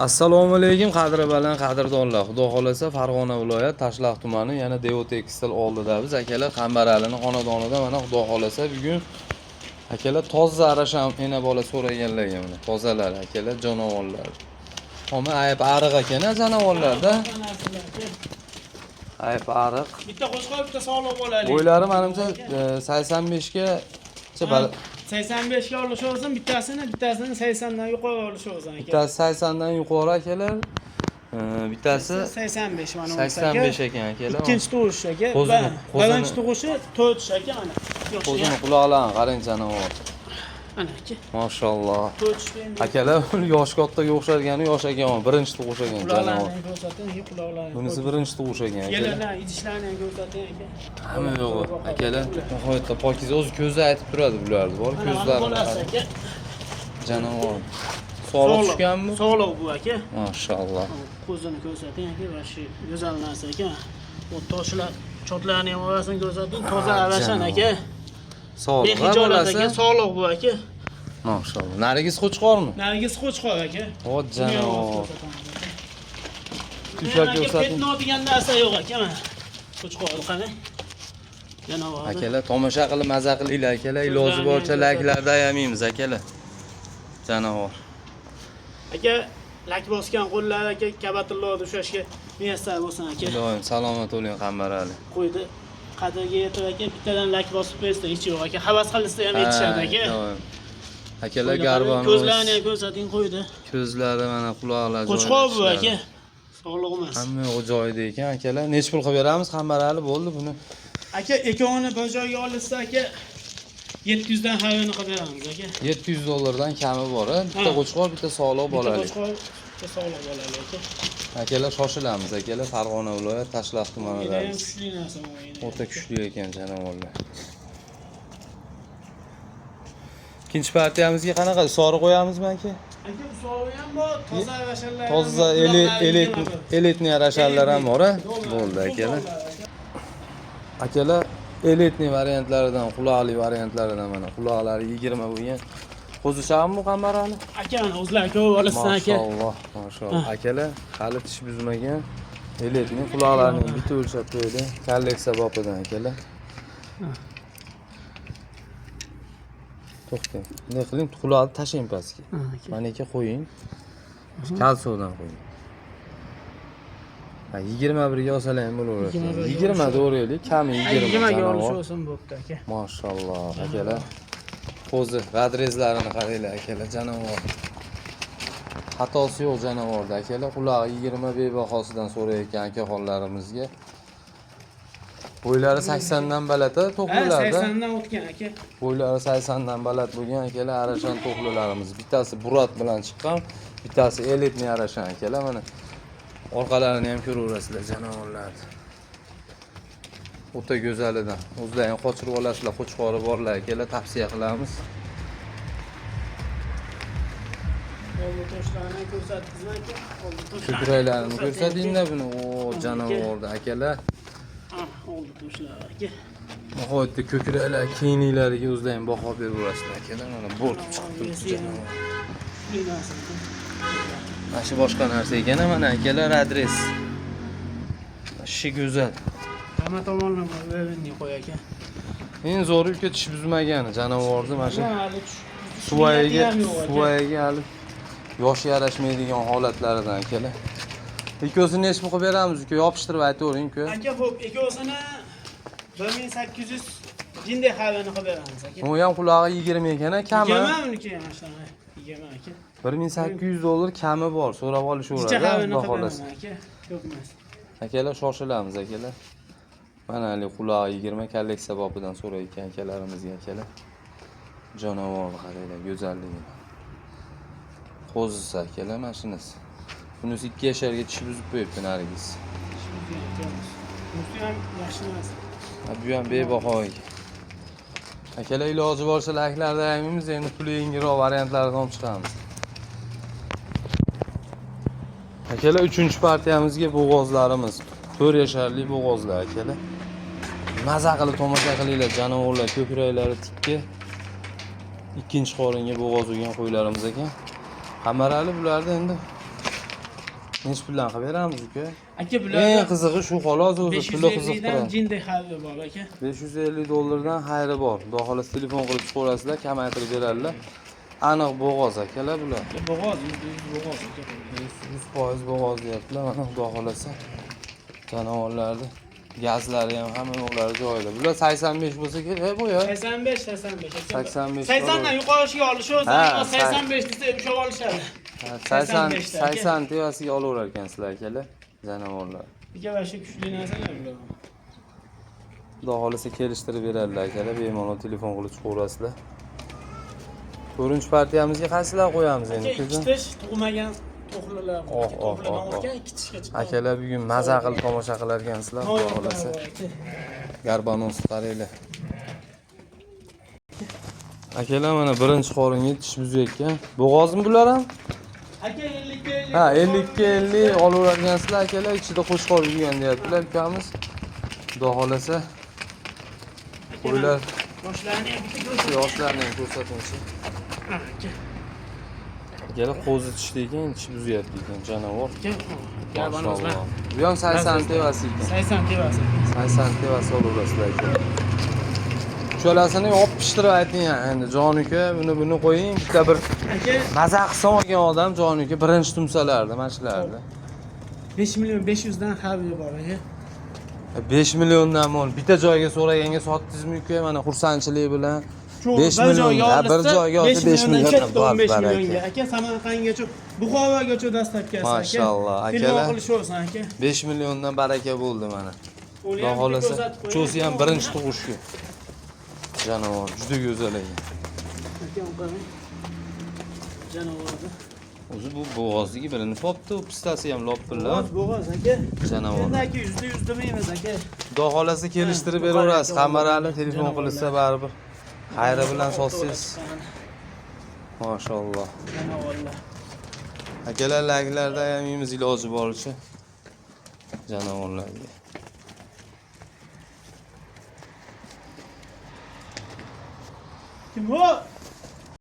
Assalomu alaykum, qadri baland qadrdonlar. Xudo xolasa, Farg'ona viloyat Tashlax tumani, yana Devo Tekstil oldidamiz. Akalar, Qambaralini xonadonida mana, Xudo xolasa, bugun, akalar, toza arasham ena bola so'raganlarga mana tozalar, akalar, jonavorlar. Homa ayb ariq ekan, a, jonivorlarda. Ayb ariq. Bitta qo'chqor, bitta sog'liq bo'ladi. Bo'ylari manimcha 85 gacha. 85 ga olishaversin bittasini, bittasini 80 dan yuqori olishaversin, aka. Bittasi 80 dan yuqori, akalar. Bittasi 85 mana bunisi, 85 aka. Ekan, akalar. Ikkinchi tug'ish, aka. Qo'zini- Birinchi tug'ishi 4 aka, mana. Yo'q, Qo'zini quloqlarini qarang, janivor. Mana, aka. Mashalloh. 4 endi. Akalar, yosh kattaga o'xshargani yosh ekan, birinchi tug'ish ekan, janivor. Quloqlarini ham ko'rsating, quloqlarini. Bunisi birinchi tug'ish ekan, akalar. Yelarni, idishlarni ham ko'rsating, aka. Hamma yo'g'i, akalar, nihoyatda pokiza, o'zi ko'zi aytib turadi bularni, bor Mana ko'zlari. bolasi, aka. Janivor. Sog'liq tushganmi? Sog'liq bu, aka. Mashalloh. Ko'zini ko'rsating, aka, va shu go'zal narsa aka. U toshlar, chotlarni ham orasini ko'rsating, toza arashan, aka. Sog'liq ha, Behijolat, bolasi. aka, sog'liq bu, aka. Mashalloh. Narigisi qo'chqormi? Narigisi qo'chqor, aka. O, janivor. Ushlab Aka, ko'rsating. Пятно degan narsa yo'q, aka, mana. Qo'chqor qarang. Janavorni. Akalar, tomosha qilib maza qilinglar, akalar, iloji boricha layklarda ayamaymiz, akalar. Janivor. Aka, lak bosgan qo'llar, aka, kabatillohni ushlashga muyassar bo'lsin, aka. Iloyim salomat bo'ling, Qambarali. Qo'ydi qadriga yetib, aka, bittadan lak bosib qo'ysa hech yo'q, aka. Havas qilsa ham yetishadi, aka. Iloyim. Akalar, Qo'ydi, garbon. ko'zlarini ham ko'rsating, qo'ydi. Ko'zlari mana, quloqlari. Qo'chqor bu, aka. Sog'liq emas. Hamma yo'g'i joyida ekan, akalar. Nechi pul qilib beramiz, Qambarali, bo'ldi buni? Aka, ikkovini bir joyga olishsa, aka, 700 dan havini qilib beramiz, aka. 700 dollardan kami bor, a? Bitta Ha. qo'chqor, bitta sog'liq Bitta bolalik. qo'chqor, bitta sog'liq bolali, aka. Akalar, shoshilamiz, akalar, Farg'ona viloyat Tashlax Yana ham tumanidamiz. kuchli narsa bu yana. O'ta kuchli ekan jonivorlar. Ikkinchi partiyamizga qanaqa sori qo'yamizmi, aka? Aka, bu sog'i ham bor, toza arashanlar ham Toza bor, elit quloqlari elit yigirma bir. Элитный arashanlar ham bor, a? Bo'ldi, akalar. Akalar, элитный variantlaridan, quloqli variantlaridan, mana quloqlari 20 bo'lgan. Qo'zichami bu, Qambarali? Aka, mana o'zlari ko'rib olishsin, aka. Mashalloh, mashalloh. Akalar, hali tish buzmagan. Элитный, quloqlarini bitta o'lchab qo'ydi. Kolleksiya bopidan, akalar. To'xtang. Bunday qiling, quloqni tashlang pastga. Ha, aka. Mana aka, qo'ying. Kalsovdan qo'ying. Ha, 21 ga olsalar ham bo'laveradi. 21 ga 20 to'g'ri, kami 20. 20 ga Janivor. olishsin bo'pti, aka. Mashalloh, akalar. Qo'zi разрез larini qaranglar, akalar, janivor. Xatosi yo'q jonivorda, akalar. Qulog'i 20, bebahosidan so'rayotgan akaxonlarimizga. Bo'ylari 80 dan baland a, Ha, to'qlilarda. 80 dan o'tgan, aka. Bo'ylari 80 dan baland bo'lgan, akalar, arashan to'qlilarimiz. Bittasi burat bilan chiqqan, bittasi элитный arashan, akalar, mana. Orqalarini ham ko'raverasizlar jonivorlarni. O'ta go'zalidan. O'zlaring ham qochirib olasizlar, qo'chqori borlar, akalar, tavsiya qilamiz. Oldi toshlarni ham ko'rsatdingizmi, aka? Oldi toshlarni. Ko'kraklarini ko'rsatinglar buni. O, jonivorni, akalar. Ha, oldi toshlar, aka. Nihoyatda ko'kraklar kengliklariga o'zlaring baho beraverasizlar, akalar. Mana bo'rtib chiqib turibdi jonivor. Kuchli narsa, aka. Mana shu boshqa narsa ekan, mana, akalar, adres. Shu go'zal. Hamma tomonlama уровень qo'y, aka. Eng zo'ri, uka, tish buzmagani jonivorni mana shu Hali suvayiga ham yo'q, aka. Suvayiga hali yoshi yarashmaydigan holatlaridan, akalar. Ikkovsini nechi pul qilib beramiz, uka, yopishtirib aytavering, uka. Aka, xo'p, ikkovsini 1800 jinday havini qilib beramiz, aka. U ham qulog'i 20 ekan, a, kami. 20 uniki ham shunaqa. 20, aka. 1800 dollar kami bor, so'rab Jicha olishaveradi, havini Xudo qilib xohlasa. beraman, aka. Ko'p emas. Akalar, shoshilamiz, akalar. Mana hali qulog'i 20, kolleksiya bopidan so'rayotgan akalarimizga, akalar. Jonivorni qaranglar, go'zalligini. Qo'zisi, akalar, mana shunisi. Bunisi 2 yasharga tish buzib qo'yibdi narigisi. Bunisi ham yaxshi narsa. Ha, bu ham bebaho ekan. Akalar, iloji boricha layklarda ayamaymiz, endi puli yengilroq variantlarini olib chiqamiz. Akalar, 3-partiyamizga bo'g'ozlarimiz. 4 yasharli bo'g'ozlar, akalar. Maza qilib tomosha qilinglar, jonivorlar ko'kraklari tikka. Ikkinchi qoringa bo'g'oz urgan qo'ylarimiz ekan. Qambarali, bularni endi Nechi puldan qilib beramiz, uka? Aka, Eng bularda qizig'i shu xolos, o'zi puli 550 dan qiziqtiradi. jinday xayri bor, aka. 550 dollardan xayri bor. Xudo xohlasa, telefon qilib chiqaverasizlar, kamaytirib beradilar. Aniq bo'g'oz, akalar, bular. Aka, bo'g'oz, 100% bo'g'oz, aka. 100% bo'g'oz deyaptilar. Mana, xudo xohlasa, jonivorlarni gazlari ham, hamma yo'qlari joyida. Bular 85 bo'lsa kerak bu ya. 85, 85, aka. 85. 80 dan yuqorisiga olishaversa, Ha, 85 desa ushlab olishadi. Ha, 80. 85 da, aka. 80 tevasiga olaverar ekansizlar, akalar, jonivorlar. Aka, va shu kuchli narsalar bular. Xudo xohlasa, kelishtirib beradilar, akalar, bemalol telefon qilib chiqaverasizlar. To'rtinchi partiyamizga qaysilar qo'yamiz endi, Aka, ikki ukajon? tish tug'magan to'qlilar bor. Oh, oh, To'qlidan oh, oh. o'tgan, ikki tishga chiqqan. Akalar, bugun maza qilib tomosha qilar ekansizlar, xudo xohlasa. Горбонос, qaranglar. Akalar, mana birinchi qoringa tish buzayotgan. Bo'g'ozmi bular ham? Aka, 50 ga 50. Ha, 50 ga 50 olavergansizlar, akalar, ichida qo'chqor yurgan deyaptilar ukamiz. Xudo xohlasa, qo'ylar Boshlarini ham bitta ko'rsat. Yoshlarni ham ko'rsatingchi. Ha, aka. Akalar, qo'zi tishli ekan, tish buzyapti ekan jonivor. Aka, горбонос lar. Mashalloh. Bu ham 80 tevasi ekan. 80 tevasi. 80 tevasi olaverasizlar, aka. Uchalasini olib pishtirib ayting endi, jon uka, buni qo'ying, bitta bir Aka, maza qilsa olgan odam, jon uka, birinchi tumsalardi mana shularni. 5 million 500 dan xabi bor, aka. 5 milliondan mol bitta joyga so'raganga sotdingizmi, uka, mana xursandchilik bilan? Shu 5 bir million, joyga ha, bir olsa, joyga olsa 5 milliondan million katta bor, 15 baraka. millionga. Aka, Samarqandgacha, Buxorogacha доставка si, aka. Mashalloh, Telefon akalar. qilishaversin, aka. 5 milliondan baraka bo'ldi mana. Uni Xudo ham bitta xohlasa, ko'rsatib qo'ying. uchosi ham birinchi tug'ishga. Jonivor juda go'zal ekan. Aka, uni qarang. Jonivorni. O'zi bu bo'g'ozligi bilinib qolibdi, u pistasi ham lopillab. Bo'g'oz, bo'g'oz, aka. Jonivor. Endi, aka, 100% demaymiz, aka. Xudo xohlasa, kelishtirib beraverasiz. Qambarali telefon qilsa baribir xayri bilan sotsangiz. Mashalloh. Jonivorlar. Akalar, layklarda ham yeymiz iloji boricha. Jonivorlarga. Kim bu?